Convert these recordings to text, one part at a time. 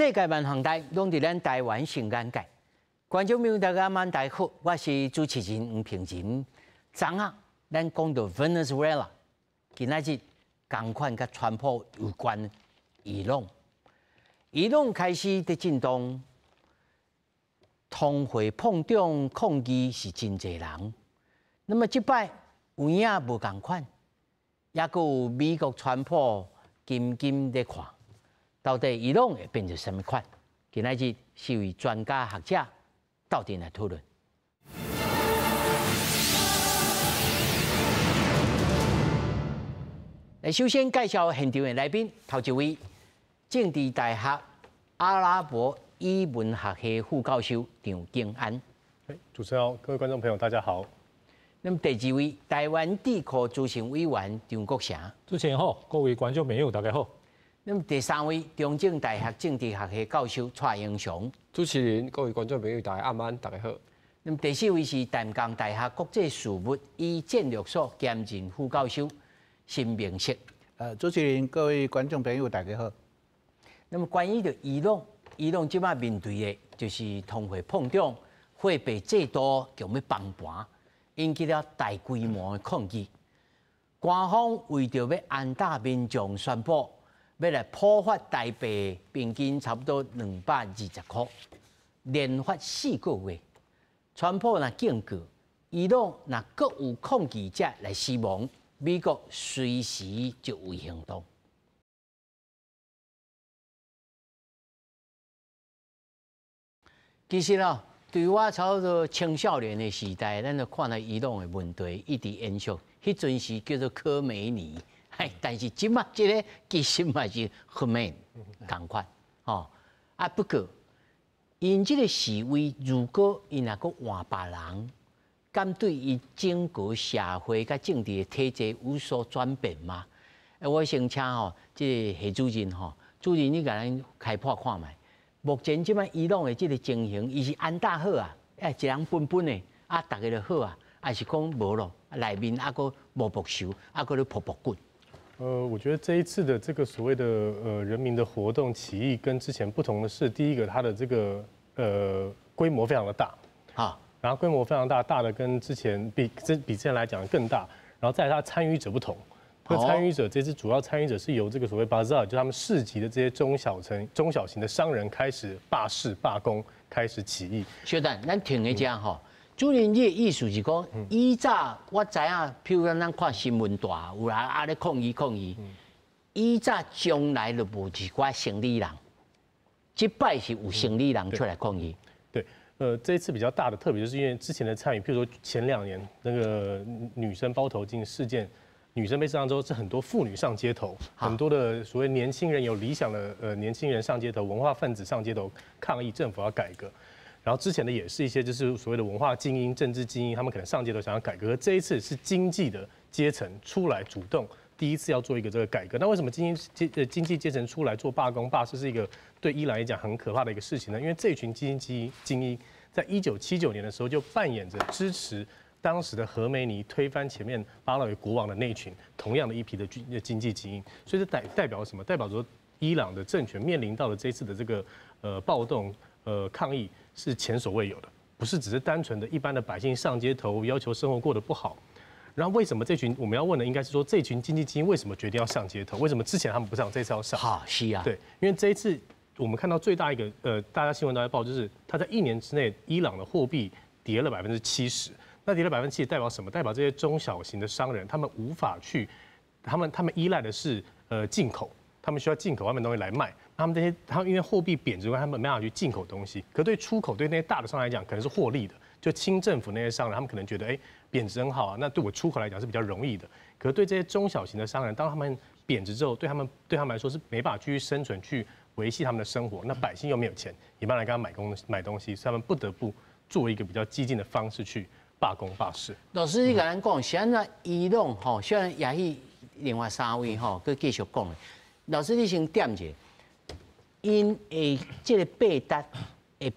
世界萬行台攏佇咱台灣上眼界。觀眾朋友大家晚大好，我是主持人吳平仁。昨昏咱講到 Venezuela，今仔日仝款佮川普有關伊朗，伊朗開始佇震動，通貨膨脹抗議是真濟人。那麼這擺有影無仝款，抑閣有美國川普緊緊咧看，到底伊朗會變做啥物款？今仔日四位專家學者鬥陣來討論。來，首先介紹現場的來賓，頭一位，政治大學阿拉伯語文學系副教授張景安。主持人好，各位觀眾朋友，大家好。那麼第二位，台灣智庫資深委員張國成。主持人好，各位觀眾朋友，大家好。那麼第三位，中正大學政治學系教授蔡英雄。主持人，各位觀眾朋友，大家晚安，大家好。那麼第四位是淡江大學國際事務與戰略所兼任副教授辛明色。主持人，各位觀眾朋友，大家好。那麼關於著伊朗，伊朗這擺面對的就是通貨膨脹、貨幣制度強欲崩盤，引起了大規模的抗議。官方為著欲安撫民眾，宣布欲來普發台幣，平均差不多220塊，連發4個月。川普若警告，伊朗若閣有抗議者來死亡，美國隨時就會行動。其實哦，對我差不多青少年的時代，咱就看到伊朗的問題一直延續。彼陣時叫做科梅尼，但是這擺這个其實嘛是科梅仝款，吼。啊，不過𪜶這个示威，如果𪜶若閣換別人，敢對伊整個社會佮政治的體制有所轉變嗎？我先請吼，這个謝主任吼，主任你共咱開破看覓。目前這擺伊朗的這个情形，伊是安搭好啊，一人分分的，啊，逐个就好啊，還是講無咯？內面猶閣無復仇，猶閣咧噗噗滾。我覺得這一次的這個所謂的人民的活動起義，跟之前不同的是，第一個它的這個規模非常的大，然後規模非常大，大的跟之前比之前來講更大，然後再來它參與者不同，這個參與者這次主要參與者是由這個所謂巴扎爾，就他們市集的這些中小型的商人開始罷市罷工，開始起義。稍等，咱停一下吼。主任，你的意思是講，以早我知影，譬如講咱看新聞大，有人啊咧抗議抗議，以早從來就無一寡生理人，這擺是有生理人出來抗議。對，這一次比較大的特別，就是因為之前的參與，譬如說前2年那個女生包頭巾事件，女生被射傷之後，是很多婦女上街頭，很多的所謂年輕人有理想的年輕人上街頭，文化分子上街頭抗議政府要改革。然後之前的也是一些就是所謂的文化精英、政治精英，他們可能上街頭想要改革。這一次是經濟的階層出來主動，第一次要做一個這個改革。那為什麼經濟階層出來做罷工罷市是一個對伊朗來講很可怕的一個事情呢？因為這群經濟精英在1979年的時候就扮演着支持當時的何梅尼推翻前面巴勒維國王的那群同樣的一批的經濟精英，所以這代表什麼？代表說伊朗的政權面臨到了這次的這個暴動抗議是前所未有的，不是只是單純的一般的百姓上街頭要求生活過得不好。然後為什麼這群我們要問的應該是說，這群經濟精英為什麼決定要上街頭？為什麼之前他們不上，這次要上？好，是啊，對，因為這一次我們看到最大一個大家新聞都在報，就是他在一年之內，伊朗的貨幣跌了70%。那跌了70%代表什麼？代表這些中小型的商人，他們無法去，他們依賴的是進口，他們需要進口外面東西來賣。他們這些，他們因為貨幣貶值，他們沒辦法去進口東西。可對出口，對那些大的商人來講，可能是獲利的。就親政府那些商人，他們可能覺得，哎，貶值很好啊，那對我出口來講是比較容易的。可對這些中小型的商人，當他們貶值之後，對他們來說是沒辦法繼續生存、去維繫他們的生活。那百姓又沒有錢，也沒辦法跟他買東西，所以他們不得不做一個比較激進的方式去罷工罷市。老師，你共咱講，是按怎伊朗吼，雖然也許另外三位吼，閣繼續講。老師，你先點一下。𪜶的這个八達會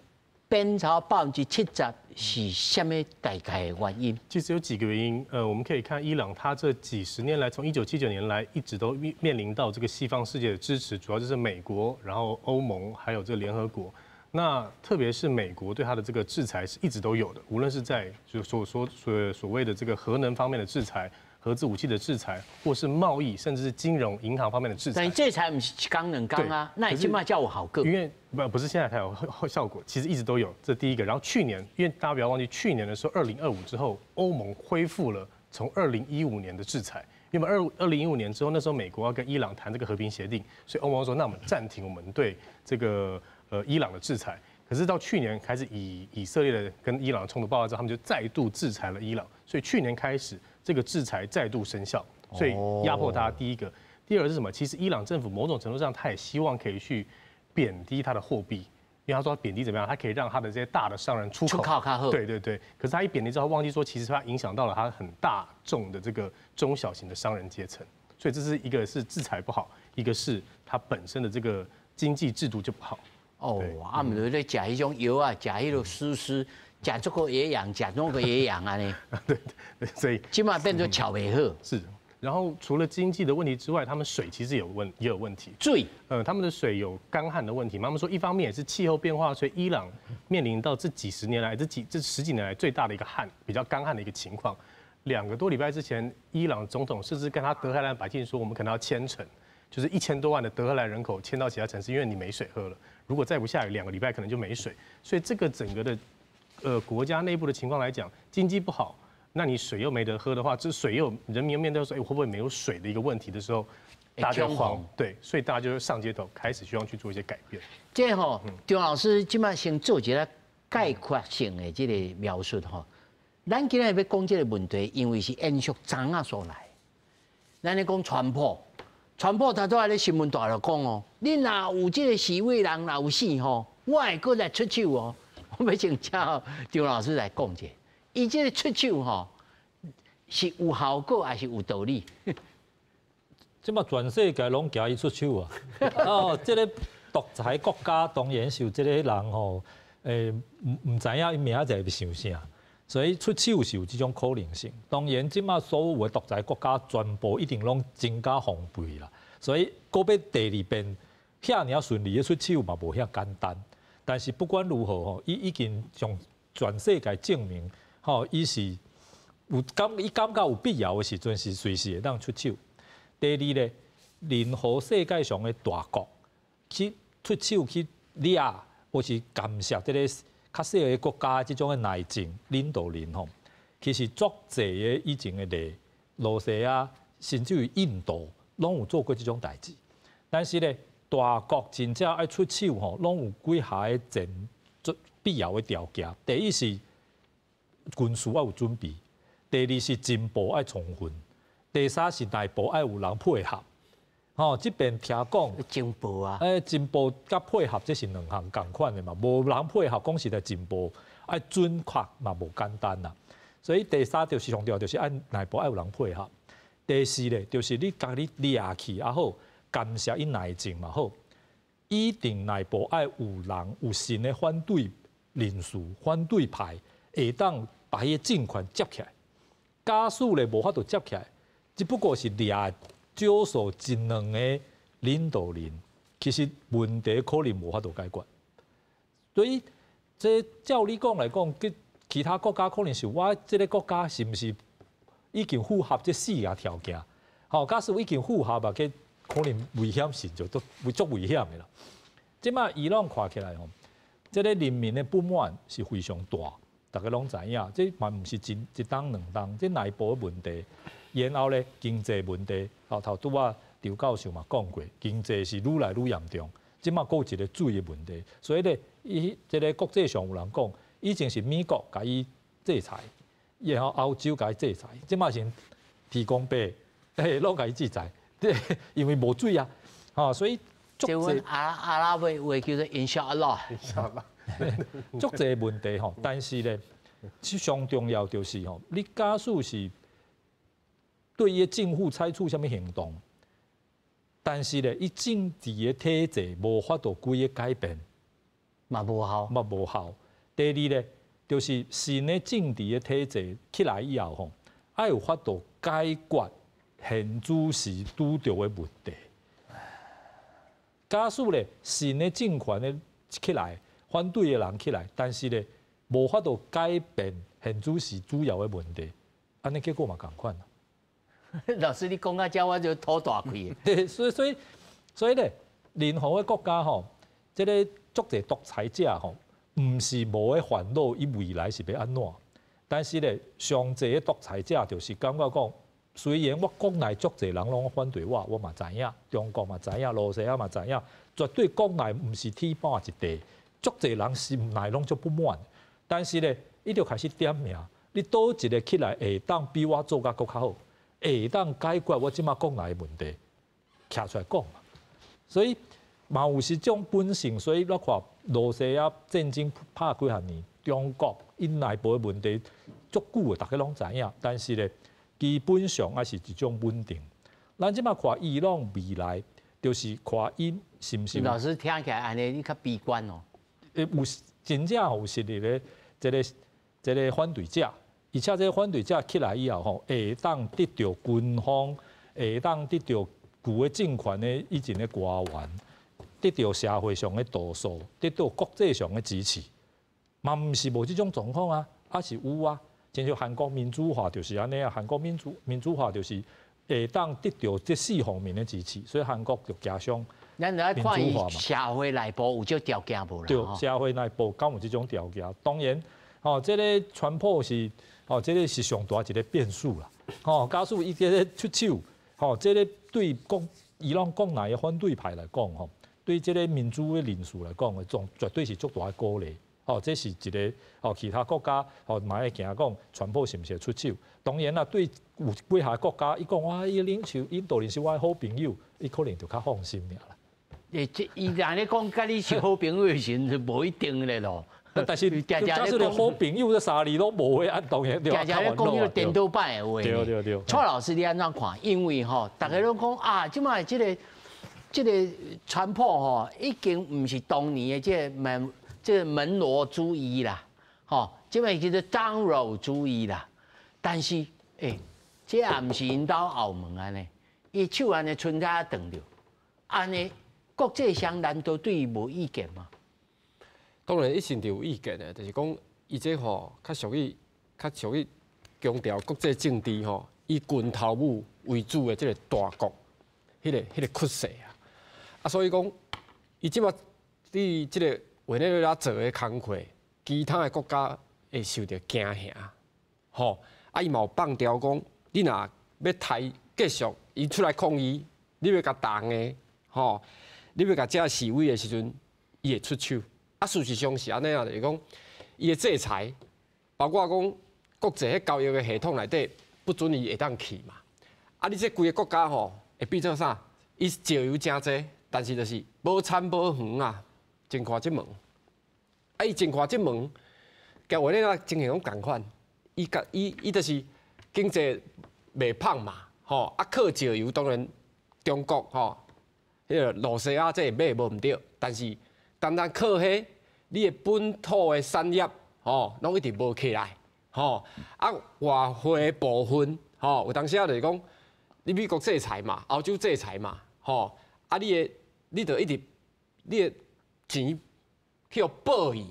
變超70%是啥物大概的原因？其實有幾個原因，我們可以看伊朗，它這幾十年來，從1979年來，一直都面臨到這個西方世界的支持，主要就是美國，然後歐盟，還有這個聯合國。那特別是美國對它的這個制裁是一直都有的，無論是在就所謂的這個核能方面的制裁、核子武器的制裁，或是貿易，甚至是金融、銀行方面的制裁。但制裁毋是一工兩工啊，那這馬才有效果。因為不是現在才有效果，其實一直都有。這第一個，然後去年，因為大家不要忘記，去年的時候，2025之後，歐盟恢復了從2015年的制裁。因為2015年之後，那時候美國要跟伊朗談這個和平協定，所以歐盟說，那我們暫停我們對這個伊朗的制裁。可是到去年開始以色列的跟伊朗的衝突爆發之後，他們就再度制裁了伊朗。所以去年開始，這個制裁再度生效，所以壓迫他。第一個，第二個是什麼？其實伊朗政府某種程度上，他也希望可以去貶低他的貨幣，因為他說貶低怎麼樣，他可以讓他的這些大的商人出口。出口較好。對對對。可是他一貶低之後，忘記說其實他影響到了他很大眾的這個中小型的商人階層，所以這是一個是制裁不好，一個是他本身的這個經濟制度就不好。哦，啊，毋著咧食彼種藥啊，食彼個絲絲，食這個也癢，食那個也癢按呢。對對，所以這馬變做撨袂好。是，然後除了經濟的問題之外，他們水其實也有問題。水，他們的水有乾旱的問題。他們說一方面也是氣候變化，所以伊朗面臨到這幾十年來這十幾年來最大的一個旱，比較乾旱的一個情況。2個多禮拜之前，伊朗總統甚至跟他德黑蘭百姓說，我們可能要遷城，就是1000多萬的德黑蘭人口遷到其他城市，因為你沒水喝了。如果再不下雨，2個禮拜可能就沒水。所以這個整個的，國家內部的情況來講，經濟不好，那你水又沒得喝的話，這水又人民面對說，哎，會不會沒有水的一個問題的時候，大家慌，對，所以大家就上街頭，開始希望去做一些改變。這吼，張老師這馬先做一個概括性的這個描述吼。咱今日欲講這個問題，因為是延續昨仔所來。咱咧講川普，川普頭拄仔咧新聞大陸講哦，你若有這個示威人若有死吼，我會閣來出手哦。我欲請教張老師來講者，伊這個出手吼是有效果還是有道理？這馬全世界攏驚伊出手啊！哦，這個獨裁國家當然是有這個人吼，毋知影伊明仔載欲想啥，所以出手是有這種可能性。當然，這馬所有的獨裁國家全部一定攏增加防備啦。所以，閣欲第二遍遐爾順利的出手嘛，無遐簡單。但是不管如何吼，伊已經向全世界證明，吼，伊是伊感覺有必要的時陣，是隨時會當出手。第二咧，任何世界上的大國去出手去掠或是干涉這個較細的國家這種的內政領導人吼，其實足濟的以前的例，羅西亞甚至於印度攏有做過這種代誌。但是咧，大國真正愛出手吼，攏有幾項的前做必要的條件。第一是軍事愛有準備，第二是情報愛充分，第三是內部愛有人配合。吼，這邊聽講情報啊，情報佮配合這是兩項仝款的嘛，無人配合，講實在情報愛準確嘛無簡單啦。所以第三就是上重要，就是愛內部愛有人配合。第四咧，就是你共你掠去也好，干涉伊內政嘛好，一定內部愛有人有新的反對人士、反對派，會當把彼個政權接起來。假使咧無法度接起來，只不過是掠少數一兩個領導人，其實問題可能無法度解決。所以這照你講來講，其他國家可能是我這個國家是毋是已經符合這四個條件？吼，假使已經符合啊，可能危險性就都會足危險的啦。這馬伊朗看起來吼，這個人民的不滿是非常大，大家攏知影，這嘛毋是一冬兩冬，這內部的問題，然後咧經濟問題，吼頭拄仔劉教授嘛講過，經濟是愈來愈嚴重，這馬閣有一個水的問題，所以咧，伊這個國際上有人講，以前是美國共伊制裁，然後歐洲共伊制裁，這馬是天公伯，嘿，攏共伊制裁，對，因為無水啊，吼，所以這阮阿拉伯話叫做إن شاء الله，إن شاء الله，足濟問題吼，但是咧，上重要就是吼，你假使是對伊的政府採取啥物行動，但是咧，伊政治的體制無法度規个改變，嘛無效，嘛無效。第二咧，就是新的政治的體制起來以後吼，愛有法度解決現主時拄著的問題。假使咧新的政權咧起來，反對的人起來，但是咧無法度改變現主時主要的問題，按呢結果嘛仝款。老師，你講到這我就吐大氣。對，所以咧，任何的國家吼，這个足濟獨裁者吼，毋是無咧煩惱伊未來是欲按怎，但是咧，上濟的獨裁者就是感覺講，雖然我國內足濟人攏反對我，我嘛知影，中國嘛知影，羅西亞嘛知影，絕對國內毋是鐵板一塊，足濟人心內攏足不滿，但是咧，伊就開始點名，你佗一个起來會當比我做甲閣較好，會當解決我這馬國內的問題，徛出來講嘛，所以嘛有這種本性，所以我看羅西亞戰爭拍幾若年，中國𪜶內部的問題足久的，大家攏知影，但是咧，基本上還是一種穩定。咱這馬看伊朗未來，就是看𪜶是毋是。老師聽起來按呢，你較悲觀哦。有真正有實力的這个反對者。而且這个反對者起來以後吼，會當得著軍方，會當得著舊的政權的以前的官員，得著社會上的多數，得到國際上的支持，嘛毋是無這種狀況啊，抑是有啊。親像韓國民主化就是按呢啊，韓國民主化就是會當得著這四方面的支持，所以韓國就走向咱來看伊社會內部有這條件無啦？對，社會內部敢有這種條件？當然，吼，這个川普是。哦，這个是上大一个變數啦！吼，假使伊這个出手，吼，這个對國伊朗國內的反對派來講，吼，對這个民主的人士來講，總絕對是足大的鼓勵。哦，這是一个哦，其他國家哦嘛會驚講，川普是毋是會出手？當然啦，對有幾下國家，伊講哇，伊領袖領導人是我的好朋友，伊可能就較放心爾啦。欸，這伊按呢講，佮你是好朋友的時陣，就無一定咧咯。但是，假使連好朋友這三字攏無的，按當然就較煩惱。講那個顛倒擺的話，對對對。蔡老師，你按怎看？因為吼，大家攏講啊，這擺這个川普吼，已經毋是當年的這个門羅主義啦，吼，這擺叫做張羅主義啦。但是，欸，這也毋是𪜶兜後門按呢，伊手按呢伸較長著，按呢國際上難道對伊無意見嗎？當然，一定有意見的，就是講，伊這吼較屬於強調國際政治吼，以拳頭武為主的這个大國，彼个趨勢啊。啊，所以講，伊這馬佇這个委內瑞拉做的工課，其他的國家會受著驚嚇，吼。啊，伊嘛有放調講，你若欲刣繼續，伊出來抗議，你欲共動的，吼，你欲共遮示威的時陣，伊會出手。啊，事實上是按呢啊，就是講，伊的制裁，包括講國際彼交易的系統內底，不准伊會當去嘛。啊，你這規个國家吼，會變做啥？伊石油誠濟，但是就是無田無園啊，真看這門。啊，伊真看這門，共委內瑞拉情形攏仝款。伊共伊伊就是經濟袂芳嘛，吼啊靠石油，當然中國吼，彼个羅西亞這買無毋對，但是單單靠彼，你的本土的產業吼，攏一直無起來，吼啊外匯的部分吼，有當時啊就是講，你美國制裁嘛，歐洲制裁嘛，吼啊你就一直你的錢去予報去，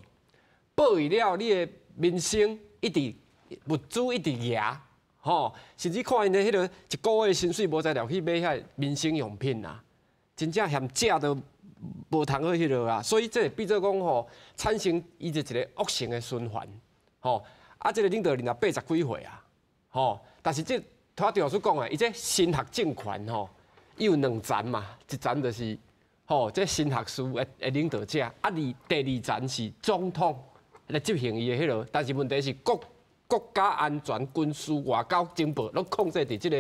報去了，你的民生一直物資一直額，吼，甚至看𪜶的彼个一个月薪水無才調去買遐民生用品啊，真正嫌食都無通好彼落啊，所以這會變做講吼，產生伊就一个惡性的循環，吼，啊，這个領導人也80幾歲啊，吼，但是這拄仔張老師講的，伊這神學政權吼，伊有兩層嘛，一層就是吼，這神學士的領導者，啊，第二層是總統來執行伊的彼落，但是問題是國家安全、軍事、外交、情報，攏控制佇這个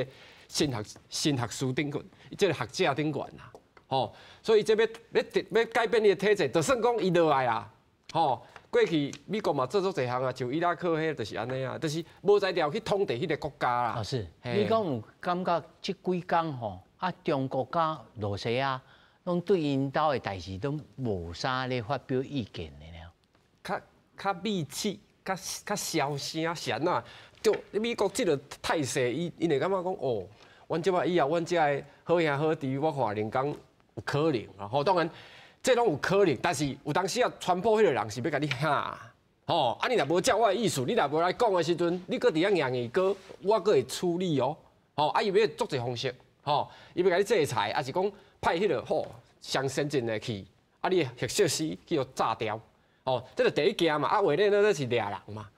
神學師頂懸，這个學者頂懸啦，吼，所以這欲改變伊的體制，就算講伊落來啊，吼，過去美國嘛做足濟項啊，像伊拉克彼就是按呢啊，就是無才調去統治彼个國家啦。老師，你講有感覺這幾工吼，啊，中國佮羅西亞攏對𪜶兜的代誌都無啥咧發表意見的了。較較密切、較較小聲是按怎？對，美國這个態勢，伊會感覺講哦，阮這擺以後，阮這个好兄好弟，我看連講有可能啊。吼，當然這攏有可能，但是有當時啊，傳播彼个人是欲共你嚇。吼，啊！你若無照我的意思，你若無來講的時陣，你閣佇遐硬硬閣，我閣會處理哦。吼，啊，伊欲足濟方式，吼，伊欲共你制裁，抑是講派彼个吼上先進的去，啊，你的核設施去予炸掉，吼，這就第一驚嘛。啊，委內瑞拉是掠人嘛，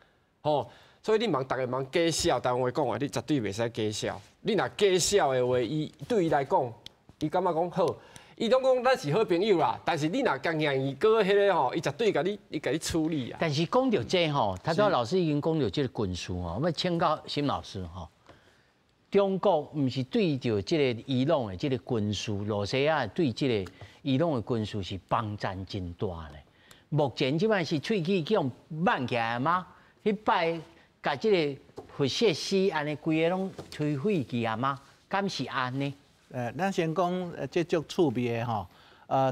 吼，所以你茫逐个茫假笑，台灣話講的，你絕對袂使假笑。你若假笑的話，伊對伊來講，伊感覺講好。伊攏講咱是好朋友啦，但是你若共硬硬閣彼个吼，伊絕對共你，伊共你處理啊。但是講著這吼，頭拄老師已經講著這個軍事吼，我請教沈老師吼，中國毋是對著這个伊朗的這个軍事，羅西亞對這个伊朗的軍事是幫贊真大咧。目前這擺是喙齒去予挽起來嗎？彼擺共這个核設施按呢規个攏摧毀去啊嗎？敢是按呢？咱先講，這足趣味的吼。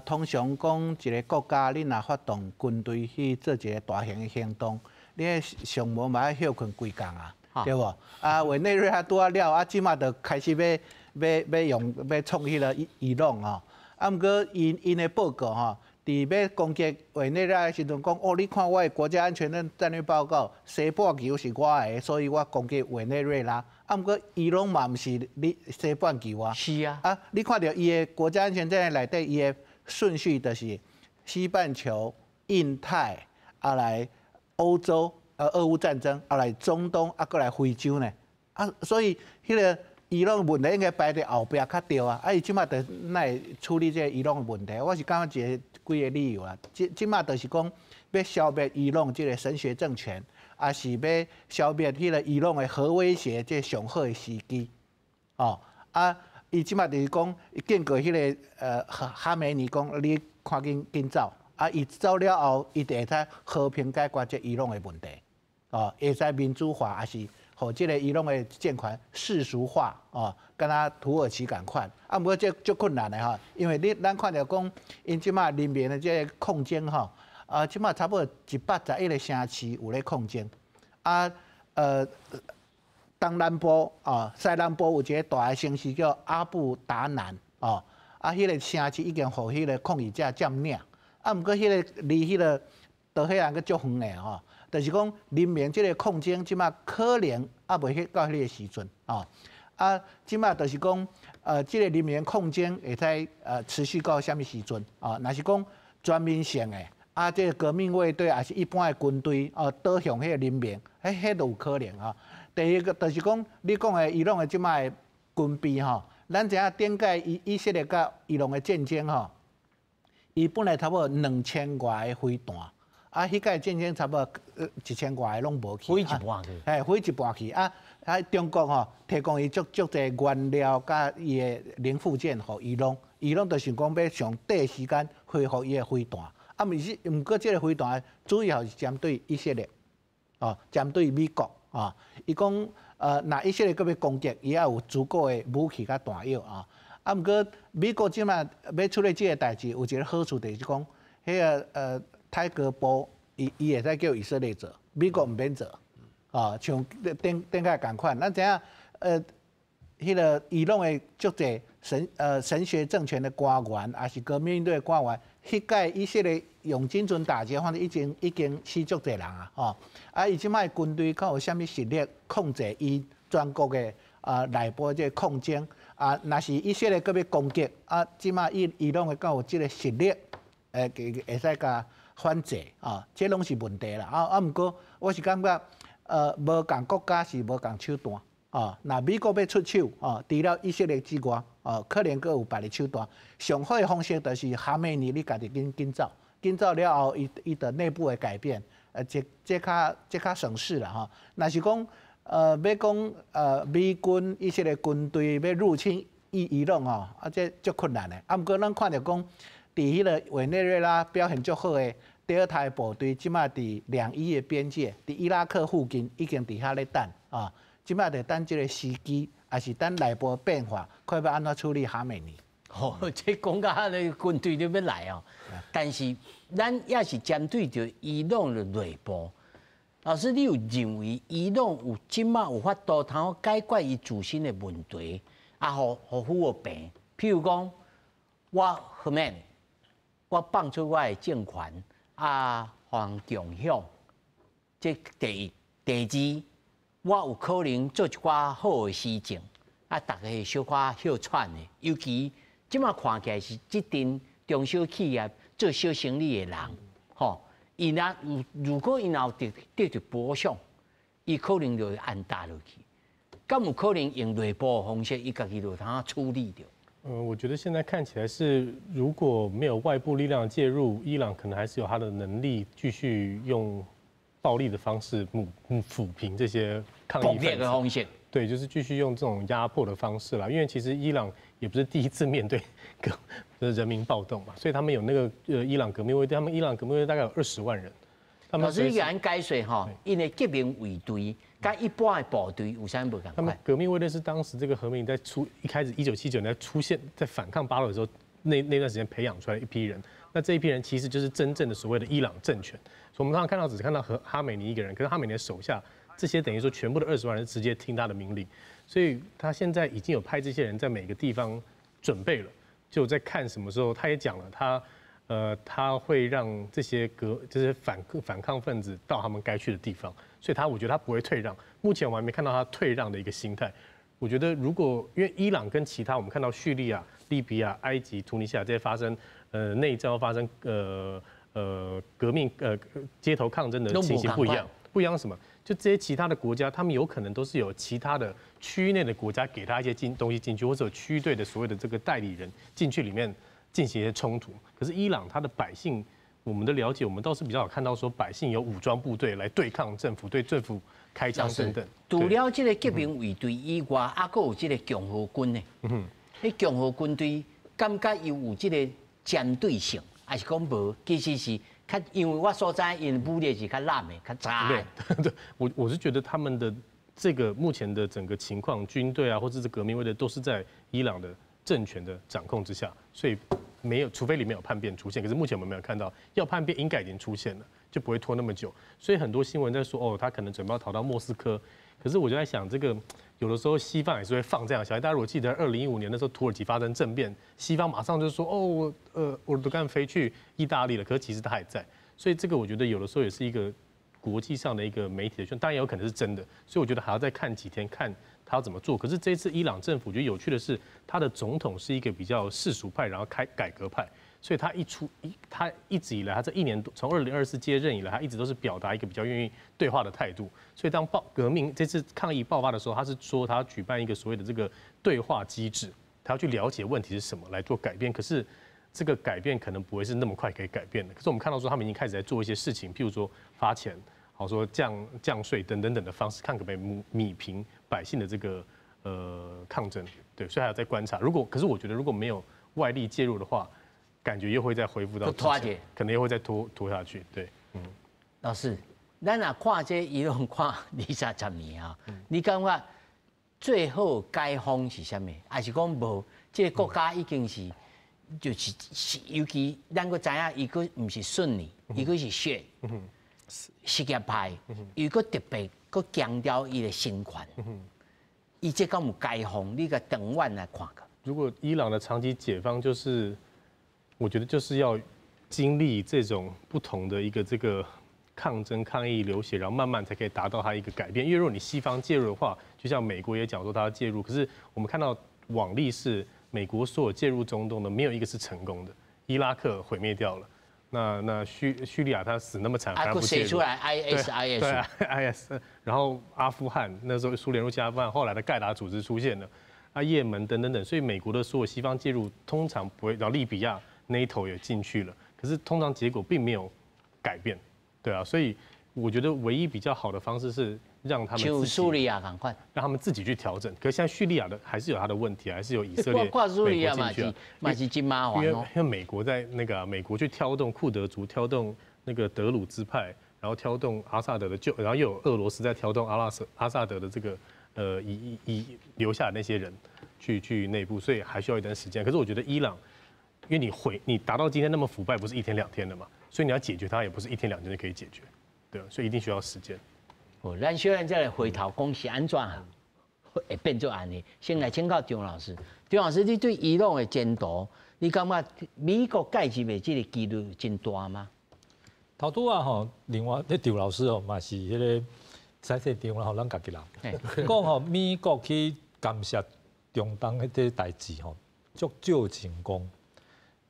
通常講一个國家，你若發動軍隊去做一个大型的行動，你彼上無嘛愛歇睏幾工啊，對無？啊，委內瑞拉拄仔了，啊，這馬就開始欲欲用欲創彼个伊朗吼。啊，毋過𪜶𪜶的報告吼，佇欲攻擊委內瑞拉的時陣講，哦，你看我的國家安全戰略報告，西半球是我的，所以我攻擊委內瑞拉。啊，毋過伊朗嘛毋是你西半球啊。是啊。啊，你看著伊的國家安全戰略內底，伊的順序就是西半球、印太，啊來歐洲，俄烏戰爭，啊來中東，啊閣來非洲呢。啊，所以彼个伊朗問題應該排佇後壁較對啊。啊，伊這馬就哪會處理這个伊朗的問題？我是感覺一个幾个理由啊。這這馬就是講欲消滅伊朗這个神學政權。抑是欲消滅彼个伊朗的核威脅，這上好的時機，哦，啊，伊這馬就是講，警告彼个哈梅尼講，你趕緊緊走，啊，伊走了後，伊就會使和平解決這伊朗的問題，哦，會使民主化，抑是予這个伊朗的政權世俗化，哦，敢若土耳其仝款，啊，毋過這足困難的吼，因為你咱看著講，𪜶這馬人民的這个抗爭吼。啊，這馬差不多111个城市有咧抗爭，啊，東南部啊，西南部有一个大的城市叫阿布達南，哦，啊，彼个城市已經予彼个抗議者佔領，啊，毋過彼个離彼个德黑蘭閣足遠的吼，就是講人民這个抗爭這馬可能猶未去到彼个時陣，哦，啊，這馬就是講，這个人民抗爭會使持續到啥物時陣？啊，若是講全面性的。啊，這个革命衛隊抑是一般的軍隊，哦，倒向彼个人民，彼彼都有可能啊。第二个就是講，你講的伊朗的這擺的軍備吼，咱知影頂擺以色列佮伊朗的戰爭吼，伊本來差不多2000外个飛彈，啊，彼擺戰爭差不多1000外个攏無去，毀一半去，嘿，毀一半去啊！啊，中國吼提供伊足足濟原料佮伊的零附件予伊朗，伊朗就想講欲上短時間恢復伊的飛彈。啊，毋是，毋過這个飛彈主要是針對以色列，哦，針對美國，啊，伊講，若以色列閣欲攻擊，伊也有足夠的武器佮彈藥啊。啊，毋過美國這馬欲處理這个代誌，有一个好處就是講，彼个泰格波，伊會使叫以色列做，美國毋免做，啊，像頂頂擺仝款，咱知影，彼个伊朗的足濟神學政權的官員，抑是革命隊的官員。彼擺以色列用精準打擊，反正已經死足濟人啊！吼，啊，伊這擺軍隊閣有啥物實力控制伊全國的啊內部這个抗爭啊？若是以色列閣欲攻擊啊，這擺伊朗會閣有這个實力，會使共反制啊？這攏是問題啦！啊啊，毋過我是感覺，無仝國家是無仝手段啊。若美國欲出手啊，除了以色列之外，哦，可能閣有別个手段。上好的方式就是哈梅尼，你家己緊緊走，緊走了後，伊伊的內部的改變，這較省事啦吼。若是講，欲講美軍以色列軍隊欲入侵伊朗吼，啊，這足困難的。啊，毋過咱看著講，佇彼个委內瑞拉表現足好的德爾塔部隊，這馬佇兩伊的邊界，佇伊拉克附近已經佇遐咧等啊，這馬佇等這个時機。抑是等內部變化，看欲按怎處理哈梅尼。吼，這講甲那軍隊都欲來哦。但是咱也是針對著伊朗的內部。老師，你有認為伊朗有這馬有法度通解決伊自身的問題，啊，予予撫平？譬如講，我後面我放出我的政權，啊，予人共享。這第一、第二，我有可能做一寡好的施政，啊，逐家小可歇喘的。尤其這馬看起來是這陣中小企業做小生意的人，吼。伊若有，如果伊若有得著補償，伊可能就會按打落去。敢有可能用內部的方式，伊家己就通處理著？嗯，我覺得現在看起來是，如果沒有外部力量介入，伊朗可能還是有他的能力繼續用暴力的方式撫平這些抗議分子。的方式。對，就是繼續用這種壓迫的方式啦。因為其實伊朗也不是第一次面對人民暴動嘛，所以他們有那個伊朗革命衛隊，他們伊朗革命衛隊大概有20萬人。老師，你按解說吼，𪜶的革命衛隊佮一般的部隊有啥無仝？他們革命衛隊是當時這個何美尼在出一開始1979年出現在反抗巴勒的時候，那段時間培養出來一批人。那這一批人其實就是真正的所謂的伊朗政權。所以我們常常看到只是看到和哈美尼一個人，可是哈美尼的手下這些等於說全部的20萬人直接聽他的命令。所以他現在已經有派這些人在每個地方準備了，就在看什麼時候。他也講了，他會讓這些就是反抗分子到他們該去的地方，所以他我覺得他不會退讓。目前我還沒看到他退讓的一個心態。我覺得如果因為伊朗跟其他我們看到敘利亞、利比亞、埃及、突尼西亞這些發生內戰發生革命街頭抗爭的情形不一樣，不一樣什麼？就這些其他的國家，他們有可能都是有其他的區域內的國家給他一些進東西進去，或者有區隊的所謂的這個代理人進去裡面進行一些衝突。可是伊朗他的百姓，我們的了解，我們倒是比較少看到說百姓有武裝部隊來對抗政府，對政府開槍等等。除了這個革命衛隊以外，還閣有這個共和軍呢。彼共和軍隊感覺伊有這個針對性，還是講無？其實是較，因為我所知，𪜶武力是較濫的、較雜的。對，我是覺得他們的這個目前的整個情況，軍隊啊，或者是革命衛隊，都是在伊朗的政權的掌控之下，所以沒有，除非裡面有叛變出現。可是目前我們沒有看到，要叛變應該已經出現了，就不會拖那麼久。所以很多新聞在說，哦，他可能準備要逃到莫斯科。可是我就在想，這個有的時候西方也是會放這樣消息。大家如果記得2015年那時候土耳其發生政變，西方馬上就說，哦，厄爾多甘飛去意大利了。可是其實他還在。所以這個我覺得有的時候也是一個國際上的一個媒體的宣，當然也有可能是真的。所以我覺得還要再看幾天，看他要怎麼做。可是這次伊朗政府，我覺得有趣的是，他的總統是一個比較世俗派，然後開改革派。所以他一出一，他一直以來，他這一年多，從2024接任以來，他一直都是表達一個比較願意對話的態度。所以當爆革命這次抗議爆發的時候，他是說他要舉辦一個所謂的這個對話機制，他要去了解問題是什麼來做改變。可是這個改變可能不會是那麼快可以改變的。可是我們看到說他們已經開始在做一些事情，譬如說發錢，好說降稅等等等的方式，看可不可以弭平百姓的這個抗爭。對，所以還要再觀察。如果可是我覺得如果沒有外力介入的話，感覺又會再恢復到拖下，可能又會再拖下去。對，嗯。老師，咱若看這伊朗看二三十年啊，你感覺最好解方是啥物？還是講無？這個國家已經是就是，尤其咱閣知影，伊閣毋是遜尼，伊閣是什葉派，伊閣特別閣強調伊的神權。伊這敢有解放？你共長遠來看看。如果伊朗的長期解放，就是我覺得就是要經歷這種不同的一個這個抗爭、抗議、流血，然後慢慢才可以達到它一個改變。因為如果你西方介入的話，就像美國也講說他要介入，可是我們看到往例是美國所有介入中東的沒有一個是成功的。伊拉克毀滅掉了，那敘利亞他死那麼慘，還不介入？出來 ISIS 對啊，IS，然後阿富汗那時候蘇聯入侵阿富汗，後來的蓋達組織出現了，啊，也門等等等，所以美國的所有西方介入通常不會，然後利比亞 NATO 也進去了，可是通常結果並沒有改變，對啊，所以我覺得唯一比較好的方式是讓他們就敘利亞趕快，讓他們自己去調整。可是現在敘利亞的還是有他的問題，還是有以色列、美國進去啊，嘛是真麻煩。因為美國在那個美國去挑動庫德族，挑動那個德魯茲派，然後挑動阿薩德的舊，然後又有俄羅斯在挑動阿拉斯阿薩德的這個以留下的那些人。去內部，所以還需要一段時間。可是我覺得伊朗，因為你毀你達到今天那麼腐敗，不是一天兩天的嘛，所以你要解決它，也不是一天兩天就可以解決，對，所以一定需要時間。哦，咱小咱再來回頭講是按怎會變做按呢？先來請教張老師，張老師，你對伊朗的前途，你感覺美國介入的這個幾率真大嗎？頭拄仔吼，另外彼張老師哦，嘛是彼个使說張啦吼，咱家己人講吼，美國去干涉中東彼個代誌吼，足少成功。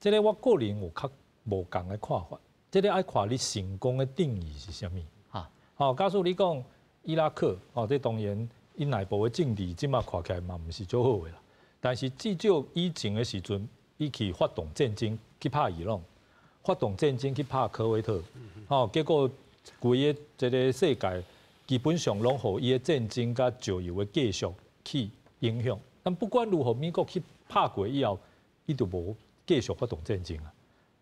這个我個人有較無仝的看法。這个愛看你成功的定義是啥物。吼，假使你講伊拉克，吼，這當然伊內部的政治這馬看起來嘛毋是足好的啦。但是至少以前的時陣，伊去發動戰爭去拍伊朗，發動戰爭去拍科威特，吼，結果規個這个世界基本上攏予伊的戰爭佮石油的繼續去影響。但不管如何，美國去拍過以後，伊就無繼續發動戰爭啊。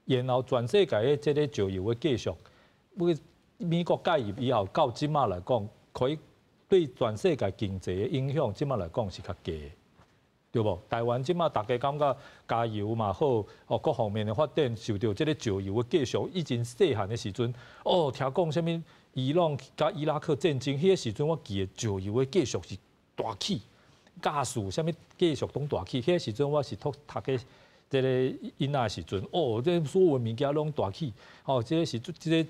然後全世界的這个石油的繼續，美國介入以後，到這馬來講，可以對全世界經濟的影響，這馬來講是較低的，對無？台灣這馬大家感覺加油嘛好，哦，各方面的發展受著這个石油的繼續。以前細漢的時陣，哦，聽講啥物伊朗佮伊拉克戰爭，彼个時陣我記得石油的繼續是大起，加速啥物繼續攏大起。彼个時陣我是讀讀個這个囡仔時陣，哦，這所有物件攏大起，哦，這个是這个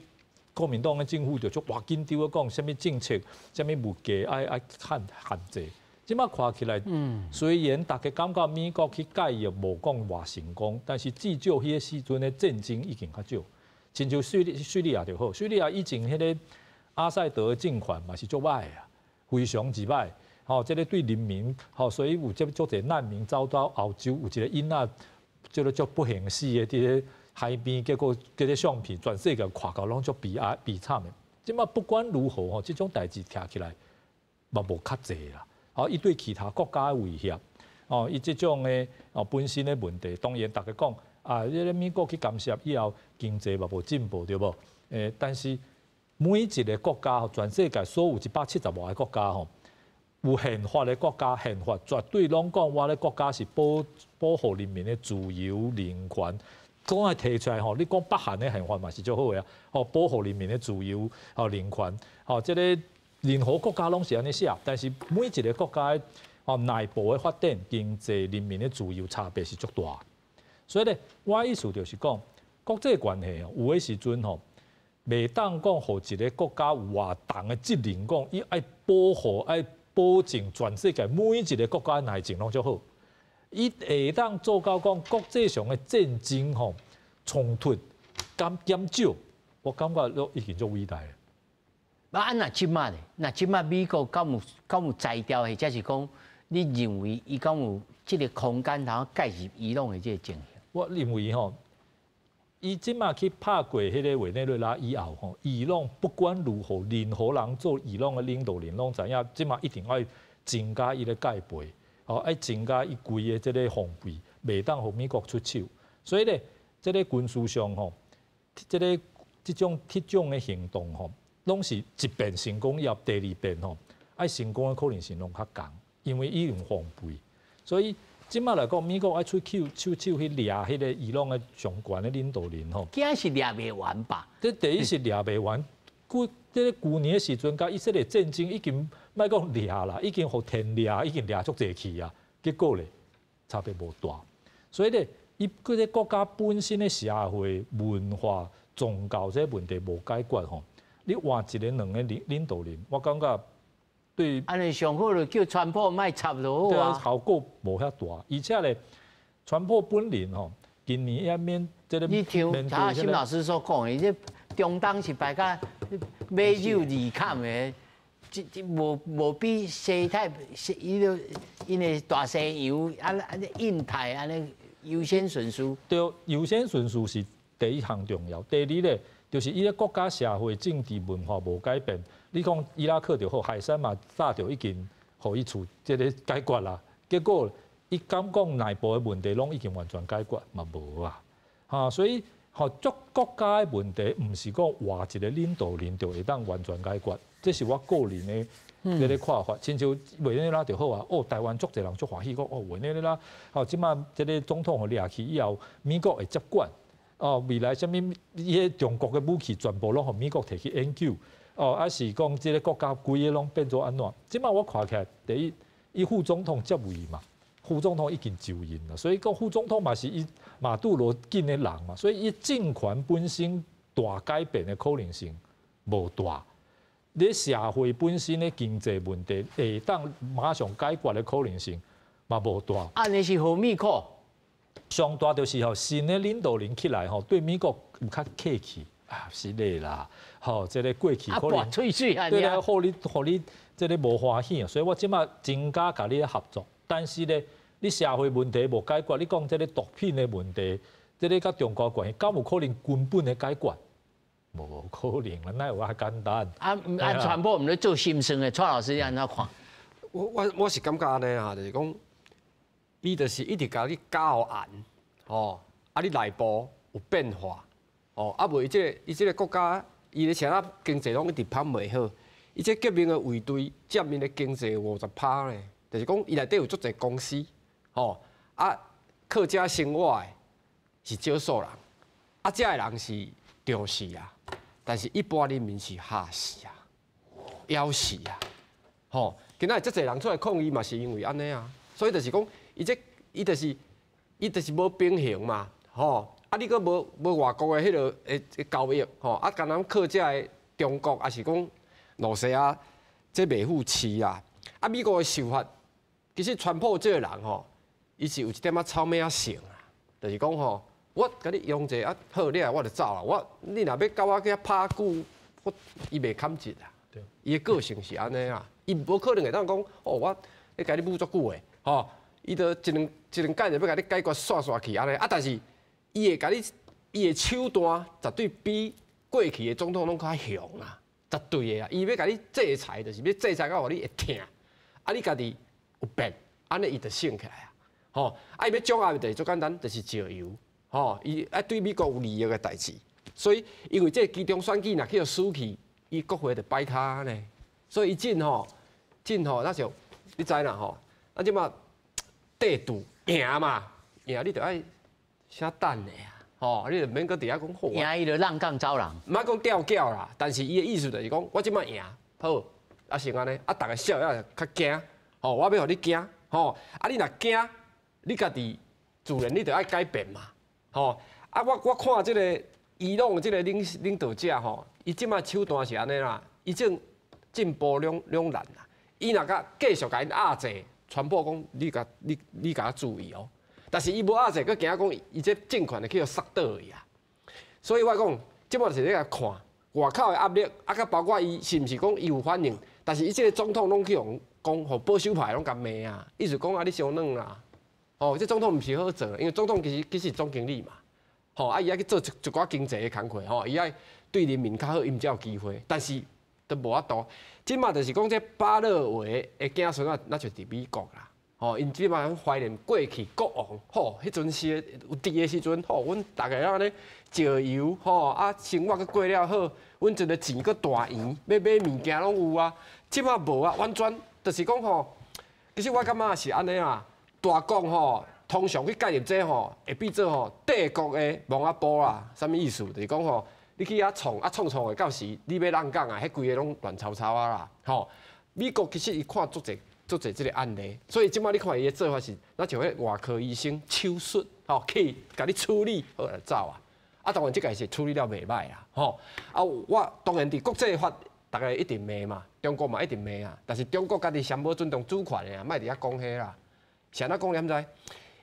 國民黨的政府就足偌緊張的講，啥物政策，啥物物價愛限制。這馬看起來，雖然大家感覺美國去介入無講偌成功，但是至少彼个時陣的戰爭已經較少。親像敘利亞就好，敘利亞以前彼个阿薩德的政權嘛是足歹啊，非常之歹。吼，這个對人民，吼，所以有這足濟難民走到歐洲，有一個囡仔，這个足不幸死的佇咧海邊，結果這个相片全世界看到攏足悲哀悲慘的。這馬不管如何吼，這種代誌聽起來嘛無較濟啦。吼，伊對其他國家的威脅，哦，伊這種的哦本身的問題，當然大家講啊，這个美國去干涉以後，經濟嘛無進步對無？但是每一个國家，全世界所有170外个國家吼，有憲法的國家，憲法絕對攏講我的國家是保護人民的自由人權，講來提出來吼，你講北韓的憲法嘛是足好的啊，吼，保護人民的自由吼人權，吼，這个任何國家攏是按呢寫，但是每一个國家的吼內部的發展、經濟、人民的自由差別是足大。所以咧，我意思就是講，國際關係哦，有的時陣吼，袂當講予一个國家有偌重的責任，講伊愛保護、愛保證全世界每一个國家內政攏足好。伊會當做到講國際上的戰爭吼衝突減減少，我感覺都已經足偉大了。啊，若這馬咧，若這馬美國敢有才調，或者是講你認為伊敢有這个空間通介入伊朗的這个情形？我認為吼，伊這馬去拍過彼个委內瑞拉以後吼，伊朗不管如何，任何人做伊朗的領導人攏知影，這馬一定愛增加伊的戒備，吼，愛增加伊規个這个防備，袂當予美國出手。所以咧，這个軍事上吼，這種的行動吼，攏是一遍成功以後，第二遍吼，愛成功的可能性攏較降，因為伊有防備。所以這馬來講，美國愛出手去掠彼个伊朗的上懸的領導人吼，驚是掠袂完吧？這第一是掠袂完，這个舊年的時陣，佮以色列戰爭已經莫講掠啦，已經予天掠，已經掠足濟去啊。結果咧，差別無大。所以咧，伊這个國家本身的社會文化、宗教這个問題無解決吼，你換一个兩个領導人，我感覺對。按呢上好就叫川普莫插就好啊。效果無遐大，而且咧，川普本人吼，今年也面這个。你聽他沈老師所講的，這中東是排甲馬首二坎的，這無比西太西，伊個𪜶的大西洋啊啊印太按呢優先順序。對，優先順序是第一項重要。第二咧，就是伊个國家社會政治文化無改變。你講伊拉克就好，海珊嘛早就已經予伊處這个解決啦。結果伊敢講內部的問題攏已經完全解決嘛無啊。哈，所以吼，足國家的問題，毋是講換一個領導人就會當完全解決。這是我個人的這个看法，親像委內瑞拉就好啊。哦，台灣足濟人足歡喜講，哦，委內瑞拉，哦，這馬這个總統予掠去以後，美國會接管。哦，未來啥物伊彼中國的武器全部攏予美國提去研究。哦，抑是講這个國家規个攏變做按怎？這馬我看起來，第一，伊副總統接位嘛，副總統已經就任啦，所以講副總統嘛是伊馬杜羅近的人嘛，所以伊政權本身大改變的可能性無大。你社會本身的經濟問題會當馬上解決的可能性嘛無大。按呢是予美國。上大就是吼新的領導人起來吼，對美國有較客氣啊，是的啦，吼，這个過去可能對啊，予你予你這个無歡喜，所以我這馬增加共你合作，但是咧，你社會問題無解決，你講這个毒品的問題，這个佮中國關係，敢有可能根本的解決？無可能啦，哪有遐簡單？啊啊！川普毋咧做心算的，蔡老師你按怎看？我是感覺按呢哈，就是講，伊就是一直共你加予絚，吼，啊你內部有變化，哦，啊無伊這个伊這个國家，伊咧啥啊經濟攏一直拍袂好，伊這革命的衛隊佔𪜶的經濟50%咧，就是講伊內底有足濟公司，吼，啊靠這生活的是少數人，啊這的人是弱勢啊，但是一般人民是嚇死啊，枵死啊，吼，今仔日遮濟人出來抗議嘛，是因為按呢啊，所以就是講，伊這伊就是伊就是無平衡嘛，吼，啊你閣無無外國的彼个的交易，吼，啊干焦靠這个中國，抑是講露西亞這袂赴飼啊，啊美國的想法，其實川普這个人吼，伊是有一點仔草莓仔性啊，就是講吼，我共你用者啊好，你來我就走啦。我你若欲共我去遐拍久，我伊袂堪折啊。伊的個性是按呢啊，伊無可能會當講哦，我咧共你舞足久的，吼，伊就一兩一兩擺就欲共你解決煞煞去按呢。啊，但是伊會共你，伊的手段絕對比過去的總統攏較雄啊，絕對的啊。伊欲共你制裁，就是欲制裁到予你會疼，啊，你家己有變，按呢伊就省起來啊。吼，啊，伊欲掌握就是足簡單，就是石油。吼，伊愛對美國有利益的代誌，所以因為這個期中選舉若去予輸去，伊國會就擺跤呢。所以伊真吼，真吼，那就你知啦吼，啊這馬帝度贏嘛，贏你就愛寫等的啊，吼，你就免閣佇遐講好。贏伊就閬摃走人。毋好講吊腳啦，但是伊的意思就是講，我這馬贏，好，啊先按呢，啊逐个少也較驚，吼，我欲予你驚，吼，啊你若驚，你家己自然你就愛改變嘛。吼，啊！我我看這个伊朗這个領領導者吼，伊這馬手段是按呢啦，伊正進步兩兩難啦。伊若共繼續共𪜶壓制，川普講你共你你共我注意哦。但是伊無壓制，閣驚講伊這政權會去予殺倒去啊。所以我講，這馬就是咧共看外口的壓力，啊，閣包括伊是毋是講伊有反應，但是伊這个總統攏去予講，予保守派攏共罵啊，意思講啊你傷軟啦。哦，這總統毋是好做，因為總統其實其實是總經理嘛，吼，啊，伊愛去做一一寡經濟的工課，吼，伊愛對人民較好，𪜶才有機會。但是都無法度。這馬就是講這巴勒維的子孫啊，那就佇美國啦，吼，𪜶這馬懷念過去國王，吼，彼陣時有佇的時陣，吼，阮逐个按呢石油，吼，啊，生活閣過了好，阮這个錢閣大圓，欲買物件攏有啊。這馬無啊，完全就是講吼，其實我感覺是按呢啦。大國吼，通常去介入這吼，會變做吼帝國的墓仔埔啦。啥物意思？就是講吼，你去遐創啊創創的，到時你欲啷講啊，彼規个攏亂糟糟啊啦。吼，美國其實伊看足濟足濟這个案例，所以這馬你看伊的做法是，若像彼外科醫生手術，吼去共你處理好就走啊。啊，當然這个是處理了袂䆀啦。吼，啊，我當然佇國際法，逐个一定罵嘛，中國嘛一定罵啊。但是中國家己上無尊重主權的啊，莫佇遐講彼啦。是按怎講你毋知？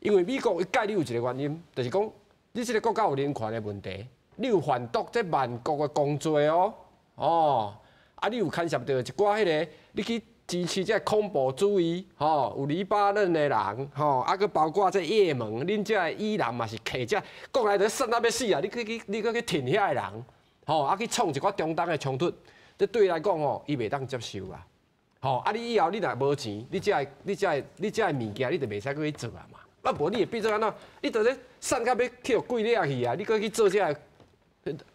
因為美國伊介入有一个原因，就是講你這个國家有人權的問題，你有販毒這萬國的公罪哦，哦，啊，你有牽涉著一寡彼个，你去支持這个恐怖主義，吼，有黎巴嫩的人，吼，啊，閣包括這也門，恁這个伊朗嘛是客這國內都散到欲死啊！你去去你閣去挺遐个人，吼，啊去創一寡中東的衝突，這對伊來講吼，伊袂當接受啊。吼，啊！你以後你若無錢，你這个、你這个、你這个物件，你就袂使閣去做啊嘛。啊，無你會變做按怎？你著咧散甲欲去予鬼掠去啊！你閣去做這个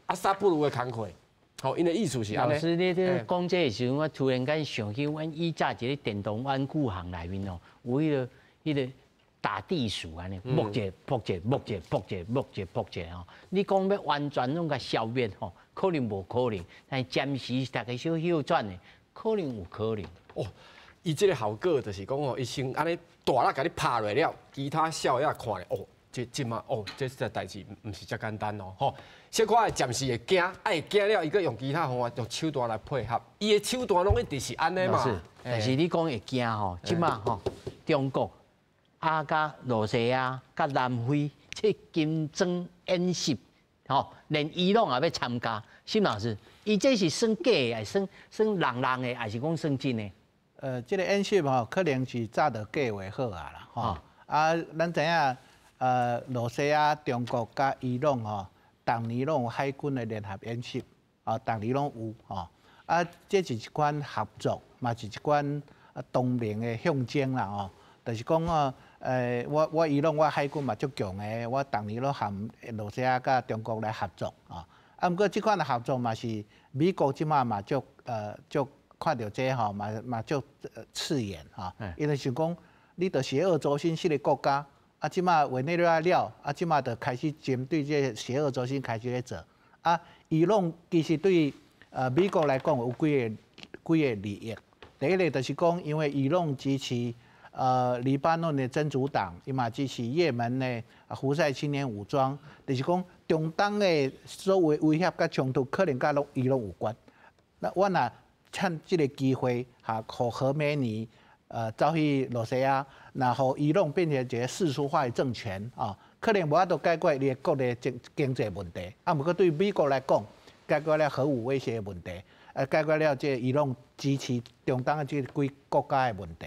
阿薩布魯的工課，吼，𪜶的意思是按呢。老師，你咧講這个時陣，我突然間想起阮以前一个電動玩具行內面哦，有彼個打地鼠按呢，摸一下撲一下摸一下撲一下摸一下撲一下吼。你講欲完全攏共消滅吼，可能無可能，但是暫時逐家小休轉的，可能有可能。哦，伊這个效果就是講吼，伊先按呢大力共你拍落了，其他少仔看咧，哦，這這馬哦，這這代誌毋是遮簡單哦，吼。小可會暫時會驚，啊會驚了，伊閣用其他方法用手段來配合，伊的手段攏一直是按呢嘛。是，但是你講會驚吼，這馬吼，中國啊，佮羅西亞、佮南非，這金磚演習，吼，連伊朗也欲參加。沈老師，伊這是算假的，還是算算人人的，還是講算真的？這个演習吼，可能是早就計劃好啊啦，吼。啊，咱知影，羅西亞、中國佮伊朗吼，逐年攏有海軍的聯合演習，啊，逐年攏有吼。啊，這是一款合作，嘛是一款同盟的象徵啦，吼。就是講哦，我伊朗我海軍嘛足強的，我逐年攏含羅西亞佮中國來合作啊。啊，毋過這款的合作嘛是美國這馬嘛足看著這吼嘛嘛足刺眼吼，因為想講你著邪惡軸心這个國家，啊，這馬委內瑞拉了，啊，這馬就開始針對這个邪惡軸心開始咧做。啊，伊朗其實對美國來講有幾個利益。第一個就是講，因為伊朗支持黎巴嫩的真主黨，伊嘛支持也門的胡塞青年武裝，就是講中東的所有威脅佮衝突，可能佮攏伊朗有關。那我若趁這个機會，哈，予何梅尼走去羅西亞，然後伊朗變成一個世俗化的政權啊，可能無法度解決伊的國內經濟問題。啊，毋過對美國來講，解決了核武威脅的問題，解決了這個伊朗支持中東的這幾國家的問題。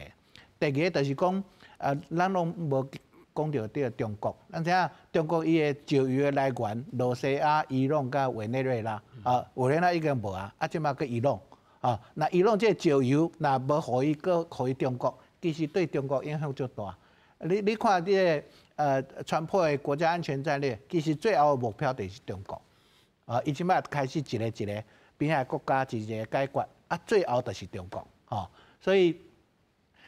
第二個就是講，咱攏無講著這個中國，咱知影中國伊的石油的來源，羅西亞、伊朗佮委內瑞拉，啊，委內瑞拉已經無啊，啊，這馬閣伊朗，啊，那伊朗這個石油若無予伊閣予伊中國，其實對中國影響足大。你看這个川普的國家安全戰略，其實最後的目標就是中國，啊，伊這馬開始一个一个邊仔國家一个解決，啊，最後就是中國，吼，所以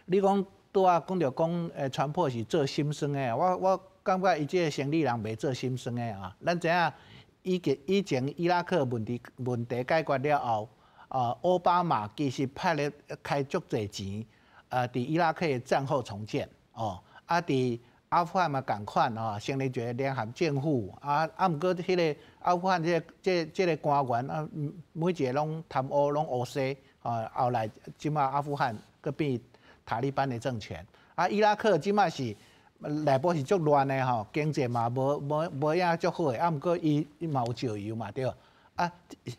你講拄仔講著講，川普是做心酸的，我感覺伊這个生理人袂做心酸的啊。咱知影以前伊拉克問題解決了後，啊，奧巴馬其實派咧開足濟錢，佇伊拉克的戰後重建，哦，啊，佇阿富汗嘛仝款吼，成立一個聯合政府，啊啊，毋過彼個阿富汗這個官員啊，每一個攏貪污，攏烏西，啊，後來這馬阿富汗閣變塔利班的政權，啊，伊拉克這馬是內部是足亂的吼，經濟嘛無影足好的，啊，毋過伊嘛有石油嘛對，啊，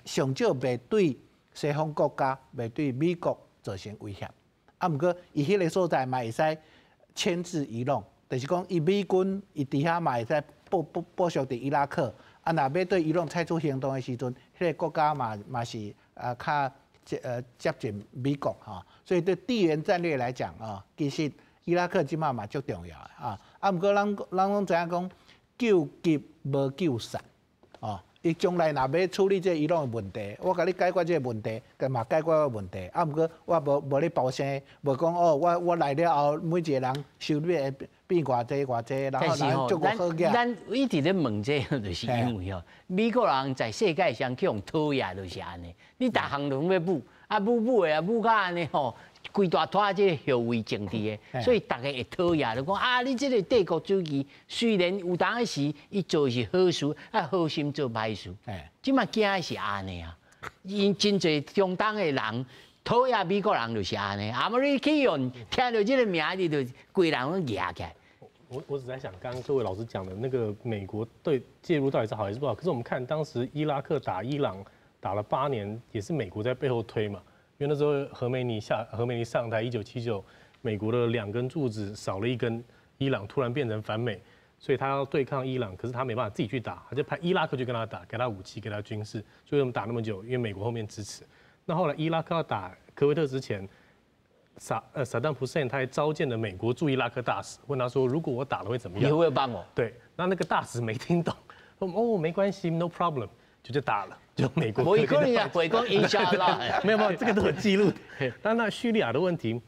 上少袂對西方國家，袂對美國造成威脅，啊，毋過伊彼個所在嘛會使牽制伊朗。就是講，伊美軍伊佇遐嘛會使部署佇伊拉克，啊，若欲對伊朗採取行動的時陣，彼個國家嘛是啊較接近美國吼，所以對地緣戰略來講啊，其實伊拉克這馬嘛足重要的啊。啊，毋過咱攏知影講，救急無救散，哦，伊將來若欲處理這伊朗的問題，我共你解決這个問題，佮嘛解決我問題。啊，毋過我無咧包生，無講哦，我來了後，每一個人收入會變偌濟偌濟，然後人足夠好額。咱一直咧問這個，就是因為吼，美國人在世界上去予討厭就是按呢。你逐項攏欲武，啊武武的啊武甲按呢吼，規大拖這個後遺症佇个，所以逐家會討厭，就講啊，你這個帝國主義雖然有當時伊做是好事，啊好心做歹事。這馬驚的是按呢啊，𪜶真濟中東的人討厭美國人就是按呢，啊無你去用聽著這個名，你就規人攏蔣起來。我只在想，剛剛各位老師講的那個美國對介入到底是好還是不好？可是我們看當時伊拉克打伊朗打了8年，也是美國在背後推嘛。因為那時候何梅尼上台，1979，美國的兩根柱子少了一根，伊朗突然變成反美，所以他要對抗伊朗，可是他沒辦法自己去打，他就派伊拉克去跟他打，給他武器，給他軍事，所以我們打那麼久，因為美國後面支持。那後來伊拉克要打科威特之前，薩達姆侯賽因他還召見了美國駐伊拉克大使，問他說：如果我打了會怎麼樣？你會不會幫我？對，那個大使沒聽懂，說哦沒關係，no problem，就打了。就美國。無可能啊，會講إن شاء الله。沒有沒有，這個都有記錄。但那敘利亞的問題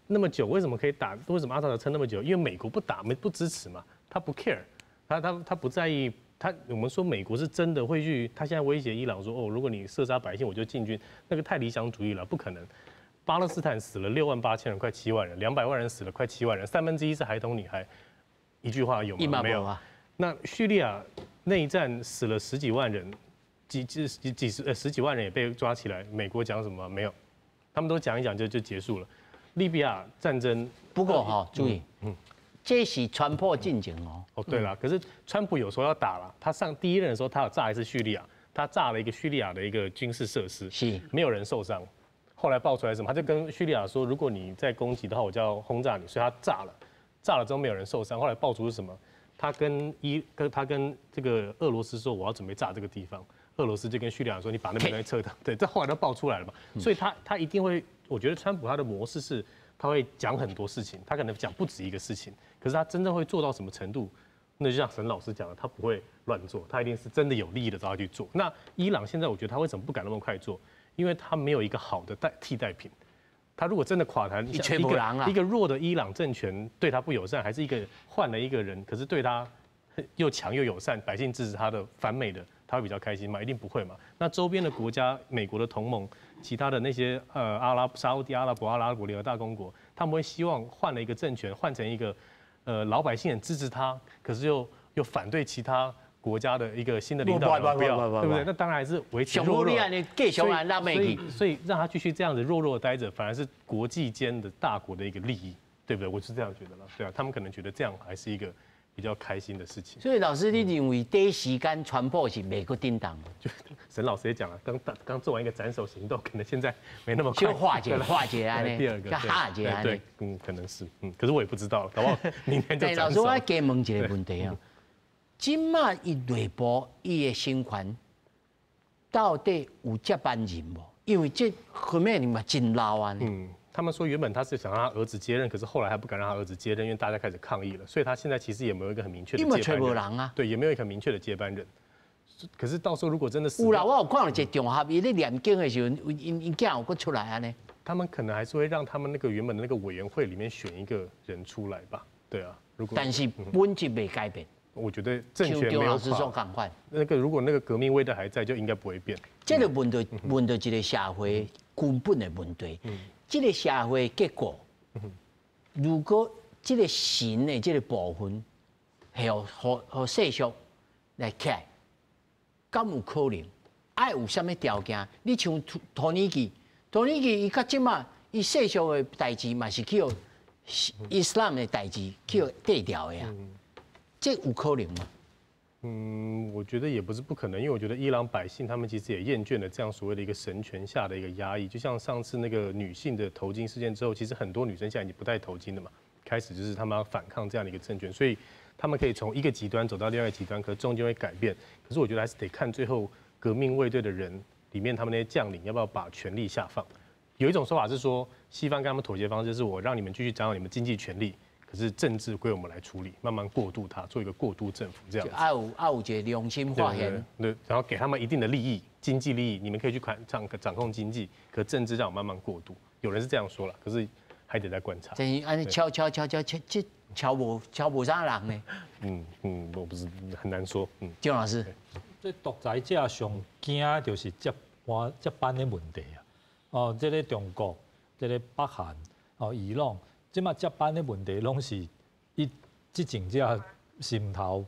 那麼久，為什麼可以打？為什麼阿薩德撐那麼久？因為美國不打，沒不支持嘛，他不 care，他不在意。他我們說美國是真的會去，他現在威脅伊朗說：哦，如果你射殺百姓，我就進軍。那個太理想主義了，不可能。巴勒斯坦死了6萬8千人，快七萬人，200萬人死了快七萬人，1/3是孩童女孩。一句話有嗎？沒有。那敘利亞內戰死了十幾萬人，幾幾幾幾十十幾萬人也被抓起來。美國講什麼？沒有，他們都講一講就結束了。利比亞戰爭，不過哈，注意，這是川普進前哦。哦，對了，可是川普有時候要打了，他上第一任的時候，他有炸一次敘利亞，他炸了一個敘利亞的一個軍事設施，沒有人受傷。後來爆出來什麼？他就跟敘利亞說，如果你再攻擊的話，我就要轟炸你。所以他炸了，炸了之後沒有人受傷。後來爆出是什麼？他跟這個俄羅斯說，我要準備炸這個地方。俄羅斯就跟敘利亞說，你把那邊東西撤掉。對，這後來都爆出來了嘛。所以他一定會，我覺得川普他的模式是，他會講很多事情，他可能講不止一個事情，可是他真正會做到什麼程度？那就像沈老師講的，他不會亂做，他一定是真的有利益的，才會去做。那伊朗現在，我覺得他為什麼不敢那麼快做？因為他沒有一個好的替代品。他如果真的垮台，一個弱的伊朗政權對他不友善，還是一個換了一個人，可是對他又強又友善，百姓支持他的反美的，他會比較開心嗎？一定不會嘛。那周邊的國家，美國的同盟，其他的那些沙烏地阿拉伯、阿拉伯聯合大公國，他們會希望換了一個政權，換成一個老百姓很支持他，可是又反對其他國家的一個新的領導人，不要，對不對？那當然還是維持弱弱。所以讓他繼續這樣子弱弱待着，反而是國際間的大國的一個利益，對不對？我是這樣覺得了，對啊，他們可能覺得這樣還是一個比較開心的事情。所以老師，你認為短時間川普是袂閣振動？就沈老師也講了，剛剛做完一個斬首行動，可能現在沒那麼快。就化解化解啊，第二個化解啊，對，可能是，可是我也不知道，搞不好明天就斬首。老師，我加問一個問題啊。這馬伊內部伊的政權到底有接班人無？因為這後面嘛真老啊。嗯，他們說原本他是想讓他兒子接任，可是後來他不敢讓他兒子接任，因為大家開始抗議了，所以他現在其實也沒有一個很明確的接班人。人啊。對，也沒有一個很明確的接班人。可是到時候如果真的死，有啦，我有看到一個場合，伊咧念經的時候，𪜶𪜶囝有閣出來按呢。他們可能還是會讓他們那個原本的那個委員會裡面選一個人出來吧？對啊，如果但是本質未改變。我覺得政權沒有垮。那個如果那個革命衛隊還在，就應該不會變。這個問題問到一個社會根本的問題。這個社會結構，如果這個神的這個部分，係予予世俗來起來，敢有可能？愛有啥物條件？你像土耳其，土耳其伊到這馬，伊世俗的代誌嘛是去予伊斯蘭的代誌去予綴掉的啊。這有可能嗎？嗯，我覺得也不是不可能，因為我覺得伊朗百姓他們其實也厭倦了這樣所謂的一個神權下的一個壓抑。就像上次那個女性的頭巾事件之後，其實很多女生現在已經不戴頭巾了嘛，開始就是他們要反抗這樣的一個政權，所以他們可以從一個極端走到另外一個極端，可是終究會改變。可是我覺得還是得看最後革命衛隊的人裡面他們那些將領要不要把權力下放。有一種說法是說，西方跟他們妥協方式是我讓你們繼續掌握你們經濟權力。可是政治歸我們來處理，慢慢過渡它，做一個過渡政府這樣。愛有一個良心發現。對，然後給他們一定的利益，經濟利益，你們可以去掌控經濟，可政治讓我慢慢過渡。有人是這樣說了，可是還得再觀察。真是按呢敲敲敲敲敲，這敲無啥人呢？嗯嗯，我不是很難說。嗯，姜老師，這獨裁者上驚就是接班的問題啊！哦，這個中國，這個北韓，哦，伊朗。這馬接班的問題，攏是伊執政者心頭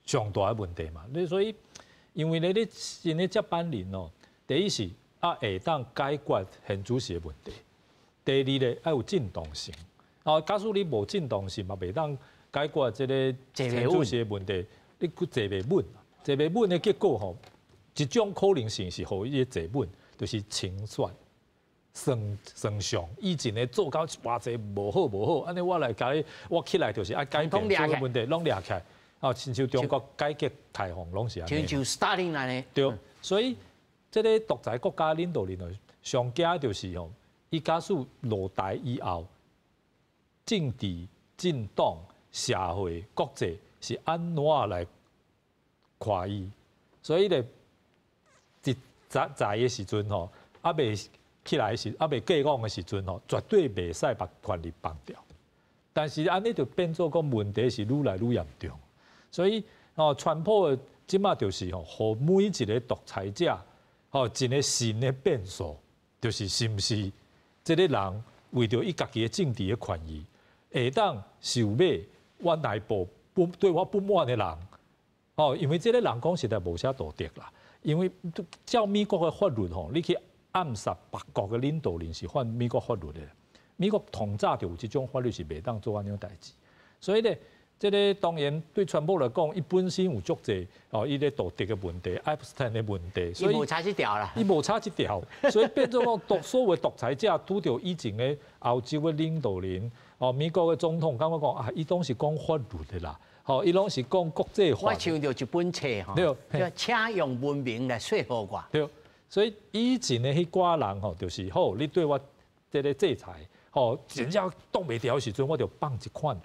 上大的問題嘛。你所以，因為咧，你新的接班人哦，第一是啊會當解決現主時的問題；第二咧愛有進動性。哦，假使你無進動性嘛，袂當解決這個現主時的問題，你閣坐袂穩。坐袂穩的結果吼，一種可能性是予伊坐穩，就是清算。算算賬，以前的做到偌濟無好無好，按呢我來共你，我起來就是愛改變所有問題，攏掠起來。哦，親像中國改革開放攏是按呢。親像斯大林按呢。對，所以這個獨裁國家領導人哦，上驚就是吼，伊假使落台以後，政治、政黨、社會、國際是按怎來看伊？所以咧，一在在的時陣吼，猶未起來時，猶未過往的時陣吼，絕對袂使把權力放掉。但是按呢就變做講問題是愈來愈嚴重，所以哦，川普的這馬就是吼，予每一個獨裁者吼一個新的變數，就是是毋是這个人為著伊家己的政治的權益，會當收買我內部不對我不滿的人，哦，因為這个人講實在無啥道德啦，因為照美國的法律吼，你去暗殺別國的領導人是犯美國法律的。美國從早就有這種法律是袂當做按呢代誌，所以咧，這个當然對川普來講，伊本身有足濟哦，伊咧道德的問題、愛普斯坦的問題，所以伊無差這條啦，伊無差這條，所以變做講獨所謂獨裁者拄著以前的歐洲的領導人，哦，美國的總統，感覺講啊，伊攏是講法律的啦，吼，伊攏是講國際法。我像著一本冊吼，對，請用文明來說服我。對，所以以前的彼寡人吼，就是好，你對我這个制裁。吼，真正擋袂牢的時陣，我就放一款。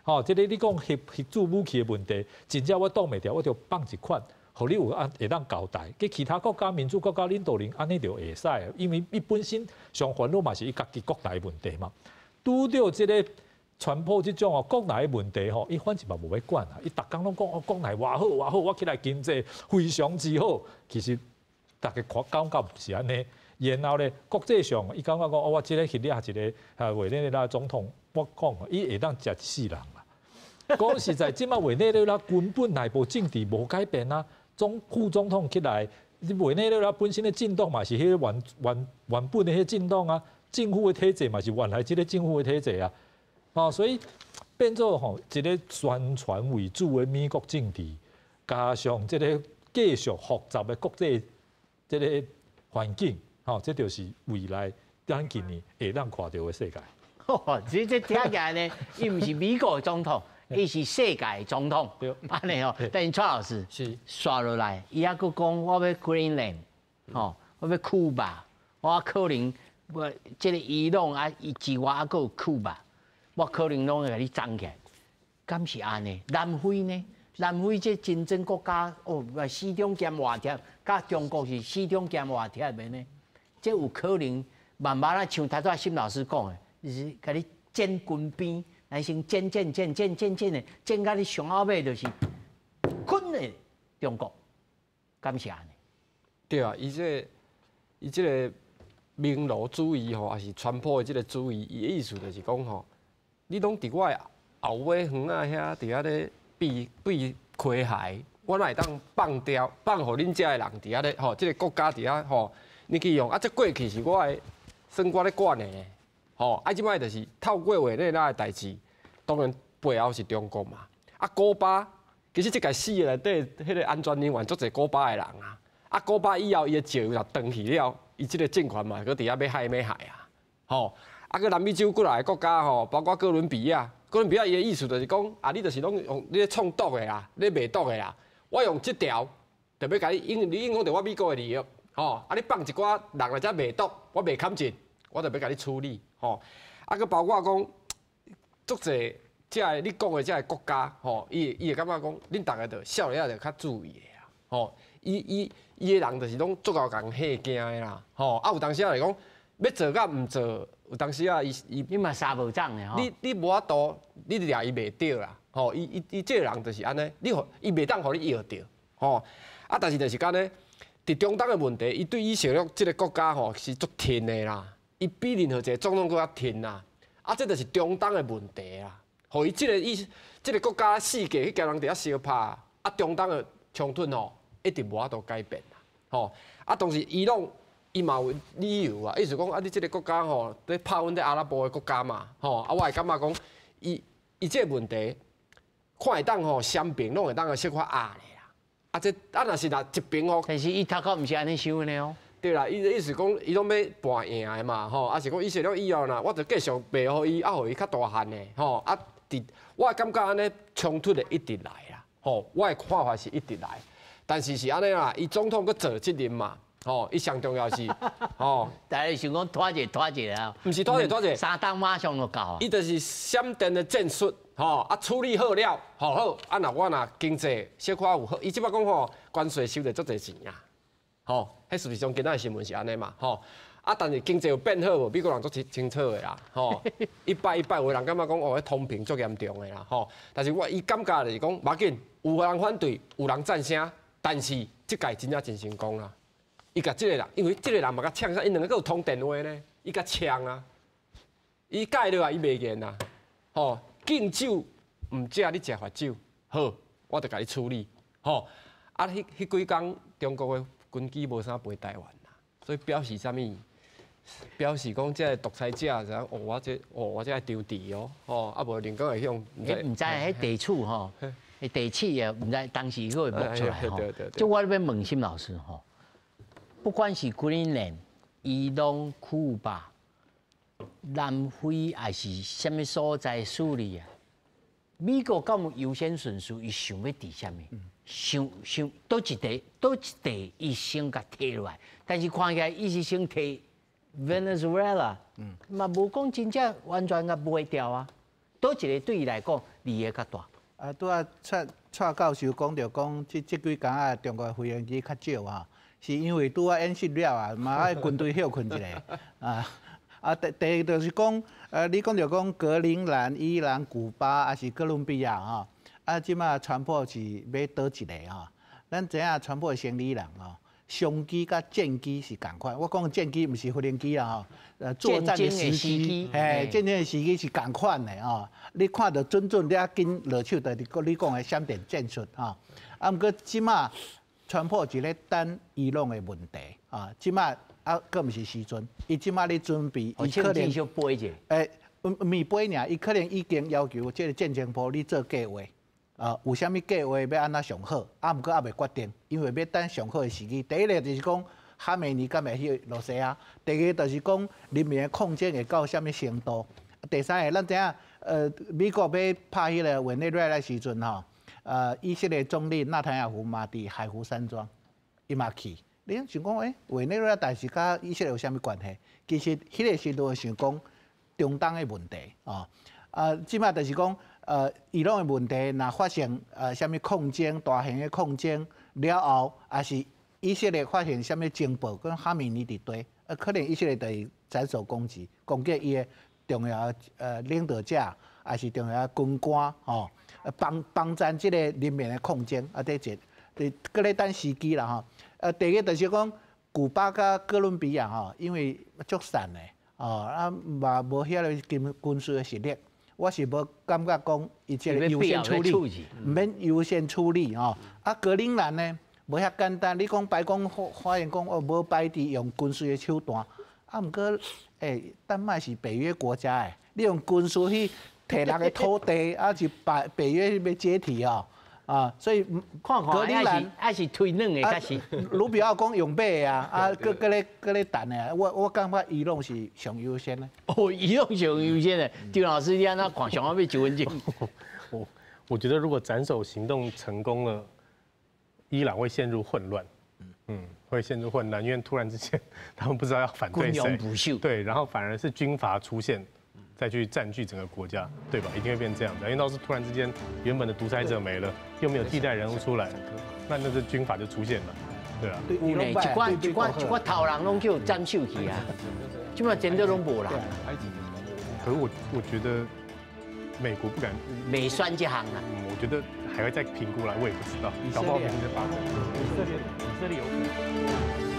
吼，這个你講核子武器的問題，真正我擋袂牢，我就放一款，予你有按會當交代。佮其他國家民主國家領導人按呢就會使，因為伊本身上煩惱嘛是伊家己國內的問題嘛。拄著這个川普這種哦國內的問題吼，伊反正嘛無欲管啊。伊逐工攏講哦國內偌好偌好，我起來經濟非常之好。其實逐家看感覺毋是按呢。然後咧，國際上，伊感覺講，哦，我這个去掠一个啊，委內瑞拉總統，我講，伊會當食一世人啦。講實在，這馬委內瑞拉根本內部政治無改變啊，總副總統起來，委內瑞拉本身的政黨嘛是彼个原本的彼个政黨啊，政府的體制嘛是原來這个政府的體制啊，哦，所以變做吼一个宣傳為主的美國政治，加上這个繼續複雜的國際這个環境。吼，這就是未來咱今年會當看著的世界。這這聽起來呢，伊毋是美國的總統，伊是世界的總統。對，按呢吼。但是蔡老師是刷落來，伊猶閣講我欲 Greenland，吼，我欲庫巴，我可能我這个伊朗啊，伊之外猶閣有庫巴，我可能攏會共你爭起來。敢是按呢？南非呢？南非這金磚國家哦，死中兼活貼，佮中國是死中兼活貼的呢？這有可能慢慢仔像頭拄仔沈老師講的，就是共你剪軍邊，來先剪剪剪剪剪剪的，剪到你上後尾就是睏的中國，敢是按呢？對啊，伊這个門羅主義吼，抑是川普的這个主義，伊的意思就是講吼，你攏佇我的後尾園仔遐佇遐咧避避開害，我哪會當放掉放予恁遮的人佇遐咧吼，這个國家佇遐吼。你去用啊！這過去是我的，算我咧管的呢，吼！啊，這擺就是透過委內瑞拉的代誌，當然背後是中國嘛。啊，古巴其實這屆死的內底，彼个安全人員足濟古巴的人啊。啊，古巴以後伊的石油若斷去了，伊這个政權嘛，閣佇遐欲害欲害啊，吼！啊，閣南美洲幾若个國家吼，包括哥倫比亞，哥倫比亞伊的意思就是講，啊，你就是攏用你咧創毒的啦，你賣毒的啦，我用這條特別共你影，你影響著我美國的利益。吼！啊，你放一寡人來遮賣毒，我袂勘盡，我就欲共你處理。吼！啊，閣包括講，足濟遮个你講的遮个國家，吼，伊會感覺講，恁逐个著少年仔著較注意的啦。吼！伊的人就是攏足𠢕共嚇驚的啦。吼！啊，有當時仔來講，欲做佮毋做，有當時仔伊伊你嘛三無長的吼。你無法度，你掠伊袂著啦。吼！伊這个人就是按呢，你予伊袂當予你搖著。吼！啊，但是就是按呢。佇中東的問題，伊對以色列這个國家吼是足親的啦，伊比任何一個總統閣較親啦。啊，這就是中東的問題啦。予伊這个伊這个國家世界去共人佇遐相拍，啊，中東的衝突吼一直無法度改變啦。吼，啊，當時伊朗伊嘛有理由啊，意思講啊，你這个國家吼咧拍阮這阿拉伯的國家嘛，吼，啊，我會感覺講，伊伊這个問題看會當吼雙邊攏會當小可壓咧。啊，這啊，若是若一邊吼，但是伊頭殼毋是按呢想的哦。對啦，伊的意思講，伊攏欲盤贏的嘛，吼，啊是講以色列以後若，我就繼續賣予伊，啊，予伊較大漢的，吼，啊，佇我感覺按呢衝突會一直來啦，吼，我的看法是一直來，但是是按呢啦，伊總統閣做責任嘛，吼，伊上重要是，吼，大家想講拖者拖者啊，毋是拖者拖者，三冬馬上就到啊。伊就是閃電的戰術。吼啊，處理好了，吼好啊！若我若經濟小可有好，伊這擺講吼，關稅收著足濟錢啊，吼，彼事实上今仔的新闻是按呢嘛，吼。啊，但是經濟有變好無？美國人足清清楚的啦，吼。一擺一擺有人感覺講哦，彼通膨足嚴重的啦，吼。但是我伊感覺就是講，無要緊，有人反對，有人贊聲，但是這屆真正真成功啦。伊共這个人，因為這个人嘛共嗆啥，𪜶兩个閣有通電話呢，伊共嗆啊，伊蓋落來伊袂言啊，吼，敬酒毋食你食罰酒，好，我就共你處理，吼。啊，彼幾工中國的軍機無啥飛台灣啦，所以表示啥物？表示講這个獨裁者就哦，我這哦，我這愛張持哦，吼，啊無連講會向，毋知彼地處吼，彼地區啊，毋知當時閣會冒出來吼。就我欲問沈老師吼，不管是格陵蘭、伊朗、庫巴、南非，抑是啥物所在敘利亞，美國敢有優先順序？伊想欲佇啥物？想想佗一塊，佗一塊，伊先共提落來，但是看起來伊是先提 Venezuela，嘛無講真正完全共賣掉啊。佗一个對伊來講利益較大？啊，拄仔蔡蔡教授講著講，這幾工啊，中國飛行機較少啊，是因為拄仔演習了啊，嘛愛軍隊歇睏一下啊。啊，第二就是講，你講著講格陵蘭、伊朗、古巴，抑是哥倫比亞吼，啊，這馬川普是欲佗一个吼，咱知影川普的生理人吼，商機佮戰機是仝款。我講戰機毋是飛行機啦吼，作戰的時機，嘿，戰爭的時機是仝款的吼。你看著準準，你較緊落手，就是你講的閃電戰術吼。啊，毋過這馬川普是咧等伊朗的問題啊，這馬啊，閣毋是時陣，伊這馬咧準備，伊可能小飛者，毋毋是飛爾，伊可能已經要求這个戰爭部你做計劃。啊，有啥物計劃欲按怎上好？啊，毋過猶未決定，因為欲等上好的時機。第一个就是講哈梅尼敢會去落西亞，第二个就是講人民的抗爭會到啥物程度。第三个，咱知影，美國欲拍彼个委內瑞拉時陣吼，以色列總理納坦雅胡嘛佇海湖山莊，伊嘛去。你想講，委內瑞拉代誌佮以色列有啥物關係？其實彼个時陣想講中東的問題啊，啊，這馬就是講。伊朗的問題，若發生啥物抗爭，大型的抗爭了後，抑是以色列發現啥物情報，講哈梅尼佇佗，可能以色列就會斬首攻擊，攻擊伊的重要領導者，抑是重要軍官吼，幫幫贊這个人民的抗爭，啊，這一佇閣咧等時機啦吼。第二個就是講，古巴佮哥倫比亞吼，因為足散的，哦，啊嘛無遐个軍事的實力。我是無感覺講伊這个優先處理，毋免優先處理吼。啊，格陵蘭呢，無遐簡單。你講白宮發言講哦，無排除用軍事的手段。啊，毋過，丹麥是北約國家的，你用軍事去提人的土地，啊是北約欲解體哦。啊，所以格陵蘭抑是推軟的較是。盧比奧講用馬的啊，啊，閣咧等的，我感覺伊朗是上優先的。哦，伊朗上優先的，張老師你按怎看？上後尾一分鐘。我覺得如果斬首行動成功了，伊朗會陷入混亂。嗯，會陷入混亂，因為突然之間他們不知道要反對誰，對，然後反而是軍閥出現。再去佔據整個國家，對吧？一定會變這樣子，因為到時突然之間，原本的獨裁者沒了，又沒有替代人物出來，那這軍閥就出現了，對啊。有呢，一寡一寡一寡頭人攏叫斬首去啊，這馬真的攏無啦。可是我覺得美國不敢，未選這項啊。嗯，我覺得還會再評估啦，我也不知道，搞不好明天發生。以色列，以色列有可能。